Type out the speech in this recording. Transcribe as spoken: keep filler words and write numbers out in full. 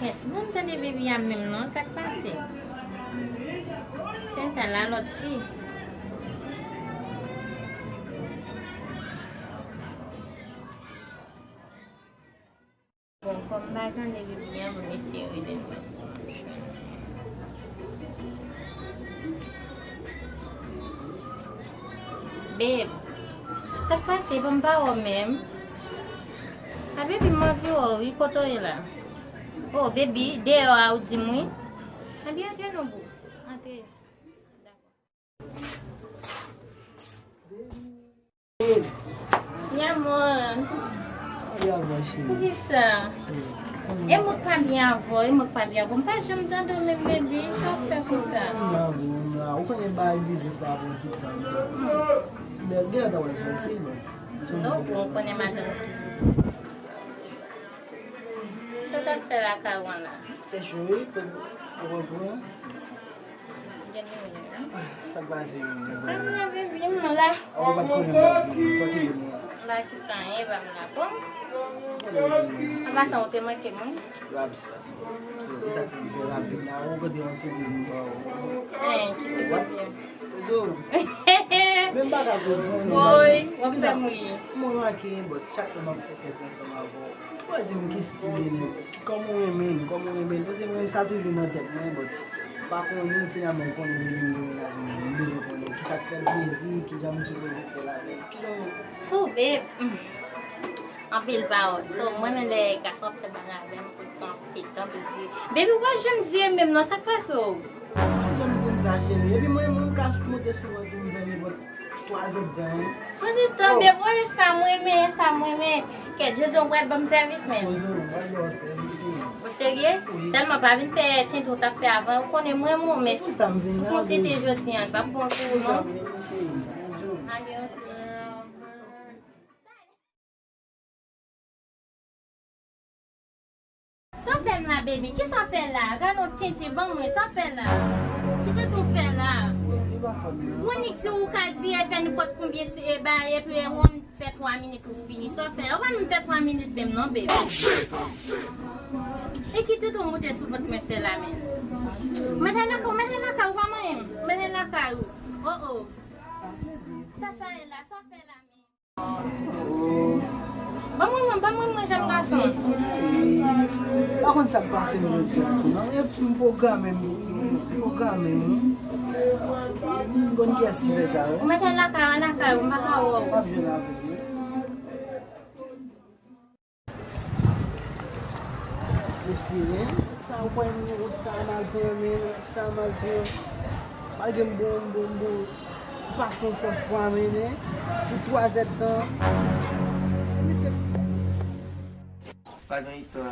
Mwen tande baby a menm non, sa k pase? Se sa la lòt fi. Bon, kòm m pa tande baby a, mwen eseye rele l wè si m jwenn. Babe, sa k pase? Bon, m pa wè w menm. A baby, m anvi wè w wi, kote w ye la? Oh, baby, deyò a ou di m wi. Antre, antre non boo. Antre. Dakò. Mi amor. Poukisa? E mwen k pa byen avè w, e mwen k pa byen avè w. M pa janm tande w menm, baby. Sa w fè konsa? M la, boo, m la. Ou konnen bagay biznis la pran tout tan. Men gen ta wè janti, men. Non, boo, ou konnen madanm. Sa w t ap fè lakay ou an la? Fè cho wi, pou ou konprann. Gen nou menm. Sa k pase menm? Pas nan baby m la. Ou pa t konnen m la, sa w kite m la. M pa kite anyen, pa m la, bon. An pasan, ou te manke m wi. Rapid, rapid. E sa k fè m fè rapid la, ou kote yon sipriz m ba ou. Hein, ki sipriz? Zo. Men m pa ka konprann. Woy, w ap fè m ri. Mwen manke, but chak lè m ap fè sèks ansanm avè w, ou pa di m ki stil li ye, ki, kòman w renmen l, kòman w renmen l. Paske mwen, sa toujou nan tèt mwen, but m pa konnen, finalman, m konnen depi m gen mennaj mwen, m bezwen konnen ki sa k fè l plezi, ki jan m sipoze fè l avè l, ki jan m. Fou, babe. Mm. Anpil pawòl. So, mwen menm lè gason ap fè bagay avè m, pou l kanpe, kanpe di, baby, ou pa janm di menm non, sa k pase w? Ou pa janm di m sa, cheri. Epi mwen, mwen, m ka monte sou vant ou, m fè nenpòt twa zèdtan, wi. Twa zèdtan, babe, wè sa m renmen, sa m renmen. Kèt, jodi a w pral ban m sèvis, menm. Poze w, m pral ba w sèvis, cheri. Ou serye? Wi. Sèlman pa vin fè tenten w t ap fè avan, ou konnen mwen renmen w, men si w fè yon tenten jodi a, li p ap bon pou ou, non. Poze w, cheri. Poze w. A byen, ok. Sa w fè m la, baby? Kisa w fè la? Gade yon tenten ban mwen, sa w fè la? Kite tou fè la. Ou annik di ou ka di e fè nenpòt konbyen se, e ba, epi e wonm fè twa minit ou fini. Sa w fè la? Ou pa menm fè twa minit menm non, baby. E kite tou moute sou vant mwen fè la menm. Mwen t al lakay ou, mwen t al lakay ou, pa manyen m. Mwen t al lakay ou. Oh, oh. Sa sa ye la, sa w fè la menm? Ban mwen, mwen, ban mwen, mwen, jèn gason. Pa konn sa k pase m jodi a tou non. E m pwograme m, m pwograme m. M konn kiyès ki fè sa, wi. Ou mete lakay, an lakay, ou m pa ka wè w. M ap jwenn avè w, wi. Mesye, men, sa ou kwè m, wout sa mal pran, men, wout sa mal pran. Malgre m bon, m bon, m bon, m pase yon fòs pou anmennen, pou twa zèdtan. Mesye. Pa gen istwa.